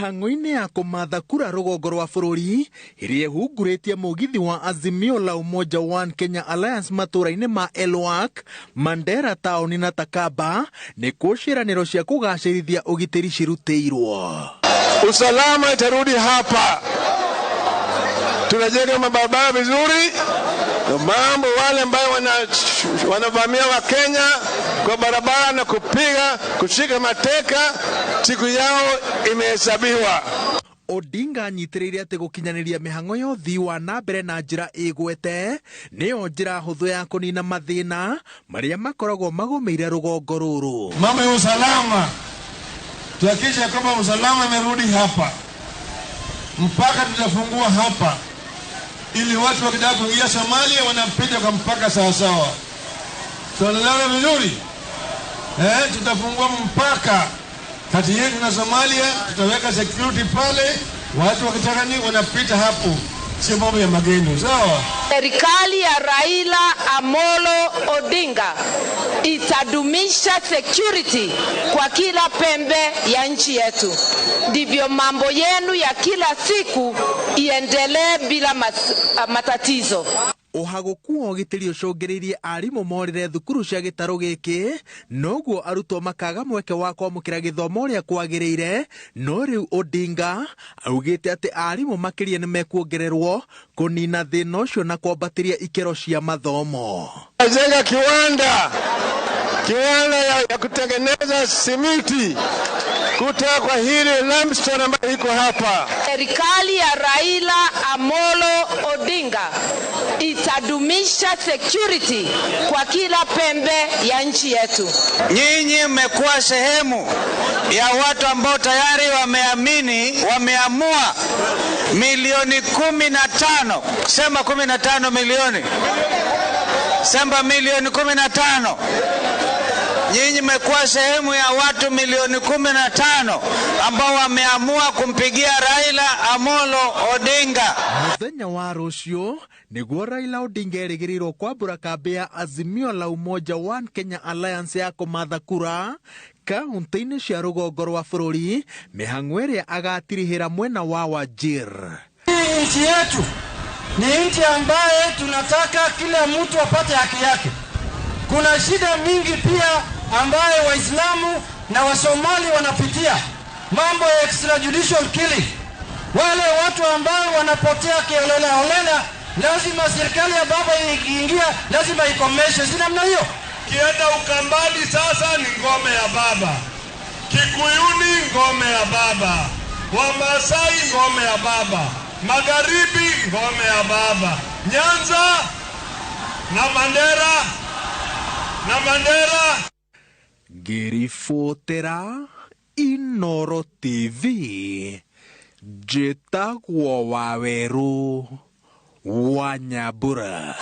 Mĩhang'o-inĩ ya kũmatha kura rũgongo rwa bũrũri ĩrĩa ĩhungurĩtie mũgithi wa Azimio la Umoja One Kenya Alliance matũũra-inĩ ma Elwak, Mandera taũni na Takaba nĩkuo ciĩranĩro cia kũgacĩrithia ũgitĩri cirutĩirwo. Usalama itarudi hapa, tunajenga mabarabara vizuri. Mambo wale ambayo wanavamia Wakenya kwa barabara na kupiga kushika mateka, siku yao imehesabiwa. Odinga anyitĩrĩire atĩ gũkinyanĩria mĩhang'o ya ũthii wa na mbere na njĩra ĩgwete nĩyo njĩra hũthũ ya kũnina mathĩna marĩa makoragwo magũmĩire rũgongo rũrũ. Mambo ya usalama, tuhakikishe kwamba usalama imerudi hapa, mpaka tutafungua hapa ili watu wakitaka kuingia Somalia wanapita kwa mpaka sawasawa. Tunaelewana vizuri eh? Tutafungua mpaka kati yetu na Somalia, tutaweka security pale, watu wakitaka nini wanapita hapo, sio mambo ya magendo, sawa? Serikali ya Raila Amolo Odinga itadumisha security kwa kila pembe ya nchi yetu, ndivyo mambo yenu ya kila siku iendelee bila matatizo. Ũhagũku wa ũgitĩri ũcũngĩrĩirie arimũ morĩre thukuru cia gĩtarũ gĩkĩ noguo arutwo makaga mweke wa kwamũkĩra gĩthomo ũrĩa kwagĩrĩire. No rĩu Odinga augĩte atĩ arimũ makĩria nĩ mekuongererwo kũnina thĩna ũcio na kwambatĩria ikĩro cia mathomo. Jenga kiwanda ya kutengeneza simiti kutoka kwa hili limestone ambayo iko hapa. Serikali ya Raila Amolo Odinga itadumisha security kwa kila pembe ya nchi yetu. Nyinyi mmekuwa sehemu ya watu ambao tayari wameamini, wameamua milioni 15, sema 15 milioni, sema milioni 15. Nyinyi mmekuwa sehemu ya watu milioni 15 ambao wameamua kumpigia Raila Amolo Odinga. Mũthenya wa rũciũ nĩguo Raila Odinga erĩgĩrĩirwo kwambũra kambĩ ya Azimio la Umoja One Kenya Alliance ya kũmatha kura kaunti-inĩ cia rũgongo rwa bũrũri, mĩhang'o ĩrĩa agatirihĩra mwena wa Wajir. Hii nchi yetu ni nchi ambaye tunataka kila mtu apate haki yake. Kuna shida mingi pia ambaye Waislamu na Wasomali wanapitia, mambo ya extrajudicial killing. Wale watu ambao wanapotea kiholela holela, lazima serikali ya baba ikiingia, lazima ikomeshe, si namna hiyo? Kienda Ukambani sasa ni ngome ya baba, Kikuyuni ngome ya baba, Wamasai ngome ya baba, Magharibi ngome ya baba, Nyanza na Mandera na Mandera. Ngĩribotera Inoro TV, njĩtagwo Wawerũ wa Nyambura.